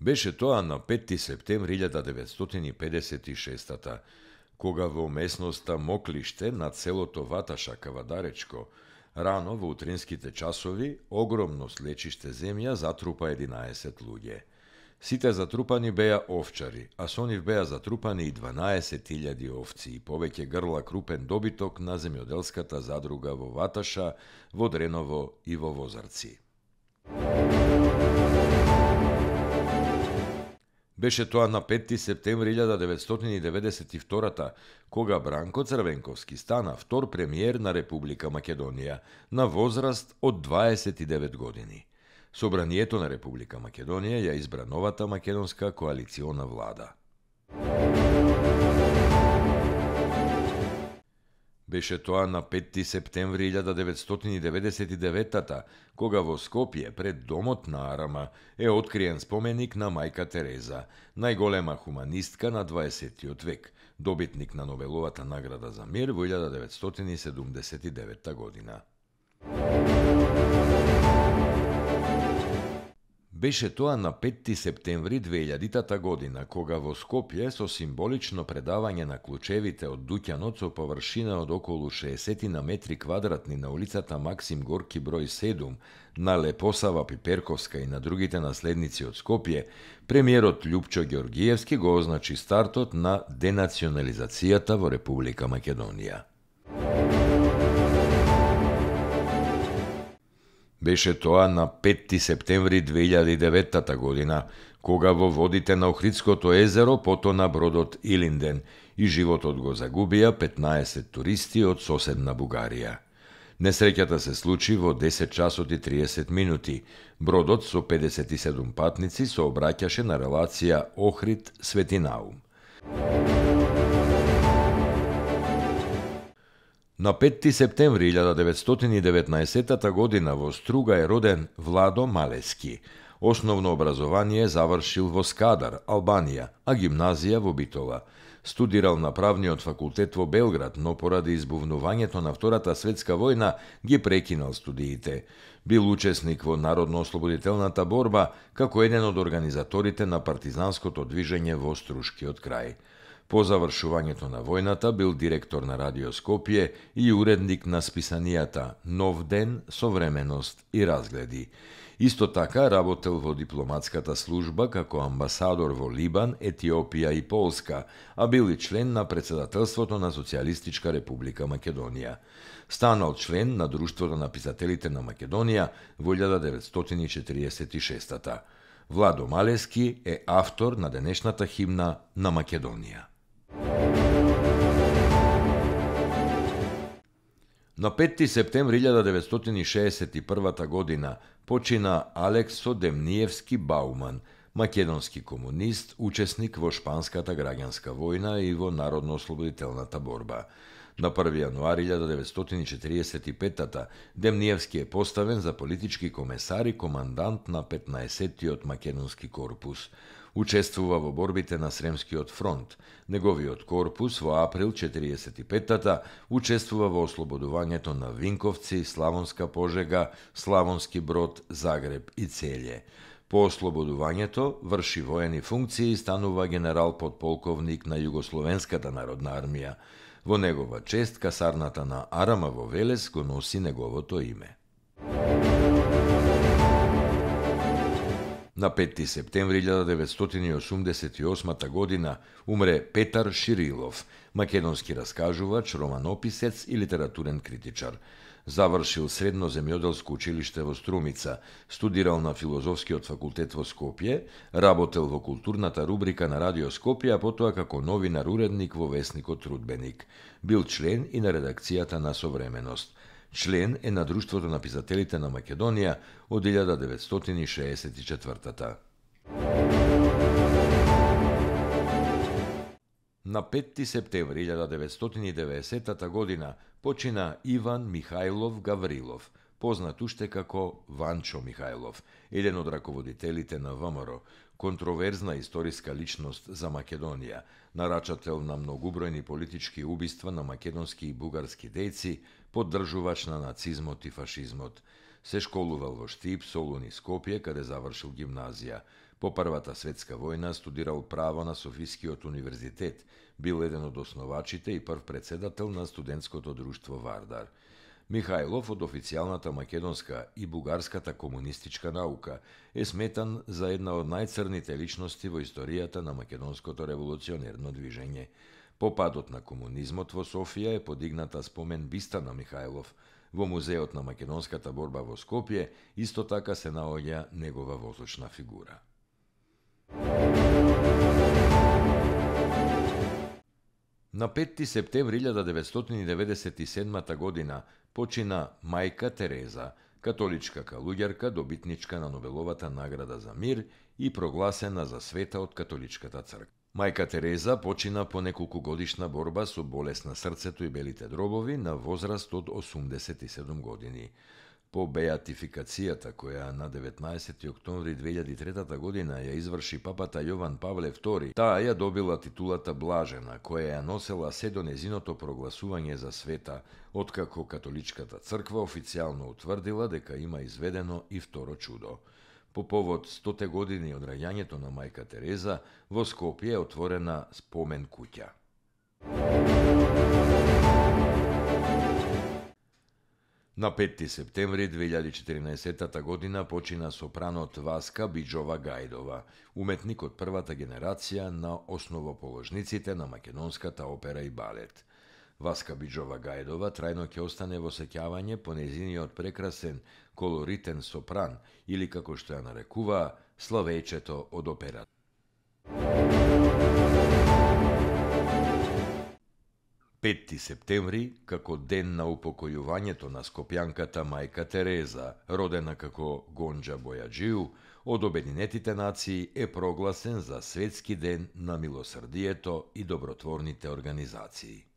Беше тоа на 5 септември 1956 кога во местноста Моклиште над селото Ваташа Кавадаречко, рано во утринските часови, огромно слечиште земја затрупа 11 луѓе. Сите затрупани беа овчари, а со нив беа затрупани и 12.000 овци и повеќе грла крупен добиток на земјоделската задруга во Ваташа, во Дреново и во Возарци. Беше тоа на 5 септември 1992 кога Бранко Црвенковски стана втор премиер на Република Македонија на возраст од 29 години. Собранието на Република Македонија ја избра новата македонска коалициона влада. Беше тоа на 5 септември 1999 кога во Скопје пред домот на Арама е откриен споменик на мајка Тереза, најголема хуманистка на 20 век, добитник на Нобеловата награда за мир во 1979 година. Беше тоа на 5 септември 2000 година, кога во Скопје со символично предавање на клучевите од дуќанот со површина од околу 60 на метри квадратни на улицата Максим Горки број 7, на Лепосава Пиперковска и на другите наследници од Скопје, премиерот Љупчо Ѓоргиевски го означи стартот на денационализацијата во Република Македонија. Беше тоа на 5 септември 2009 година, кога во водите на Охридското езеро потона бродот Илинден и животот го загубија 15 туристи од соседна Бугарија. Несреќата се случи во 10 часот и 30 минути. Бродот со 57 патници се обраќаше на релација Охрид-Свети Наум. На 5 септември 1919 година во Струга е роден Владо Малески. Основно образование завршил во Скадар, Албанија, а гимназија во Битола. Студирал на правниот факултет во Белград, но поради избувнувањето на Втората светска војна ги прекинал студиите. Бил учесник во Народно-ослободителната борба како еден од организаторите на партизанското движење во Струшкиот крај. По завршувањето на војната бил директор на Радио Скопје и уредник на списанијата Нов ден, Современост и Разгледи. Исто така работел во дипломатската служба како амбасадор во Либан, Етиопија и Полска, а бил и член на председателството на Социјалистичка република Македонија. Станал член на Друштвото на писателите на Македонија во 1946 Владо Малески е автор на денешната химна на Македонија. На 5 септември 1961 година почина Алексо Демниевски Бауман, македонски комунист, учесник во Шпанската граѓанска војна и во Народно-ослободителната борба. На 1 јануари 1945 Демниевски е поставен за политички комесар и командант на 15-тиот македонски корпус. Учествува во борбите на Сремскиот фронт. Неговиот корпус во април 1945 учествува во ослободувањето на Винковци, Славонска Пожега, Славонски Брод, Загреб и Целје. По ослободувањето врши воени функции и станува генерал подполковник на Југословенската народна армија. Во негова чест касарната на Арама во Велес го носи неговото име. На 5 септември 1988 година умре Петар Ширилов, македонски раскажувач, романописец и литературен критичар. Завршил средно земјоделско училиште во Струмица, студирал на Филозофскиот факултет во Скопје, работел во културната рубрика на Радио Скопје, а потоа како новинар уредник во весникот Трудбеник. Бил член и на редакцијата на Современост. Член е на Друштвото на писателите на Македонија од 1964. На 5 септември 1990 година почина Иван Михајлов Гаврилов, познат уште како Ванчо Михајлов, еден од раководителите на ВМРО, контроверзна историска личност за Македонија, нарачател на многубројни политички убиства на македонски и бугарски дејци, поддржувач на нацизмот и фашизмот. Се школувал во Штип, Солун и Скопје, каде завршил гимназија. По Првата светска војна студирал право на Софискиот универзитет, бил еден од основачите и прв председател на студентското друштво Вардар. Михајлов од официјалната македонска и бугарската комунистичка наука е сметан за една од најцрните личности во историјата на македонското револуционерно движење. По падот на комунизмот во Софија е подигната спомен биста на Михајлов. Во музеот на македонската борба во Скопје исто така се наоѓа негова возочна фигура. На 5 септември 1997 година почина мајка Тереза, католичка калуѓерка, добитничка на Нобеловата награда за мир и прогласена за света од католичката црква. Мајка Тереза почина по неколку годишна борба со болест на срцето и белите дробови на возраст од 87 години. По беатификацијата која на 19. октомври 2003 година ја изврши папата Јован Павле II, таа ја добила титулата блажена, која ја носела се до незиното прогласување за света, откако католичката црква официјално утврдила дека има изведено и второ чудо. По повод 100 години од раѓањето на мајка Тереза, во Скопје е отворена спомен куќа. На 5 септември 2014 година почина сопранот Васка Биџова Гајдова, уметник од првата генерација на основоположниците на македонската опера и балет. Васка Биџова Гајдова трајно ќе остане во сеќавање по нејзиниот прекрасен колоритен сопран, или како што ја нарекуваа, славејчето од операта. Петти септември, како ден на упокојувањето на скопјанката мајка Тереза, родена како Гонџа Бојаџију, од Обединетите нации е прогласен за Светски ден на милосрдието и добротворните организации.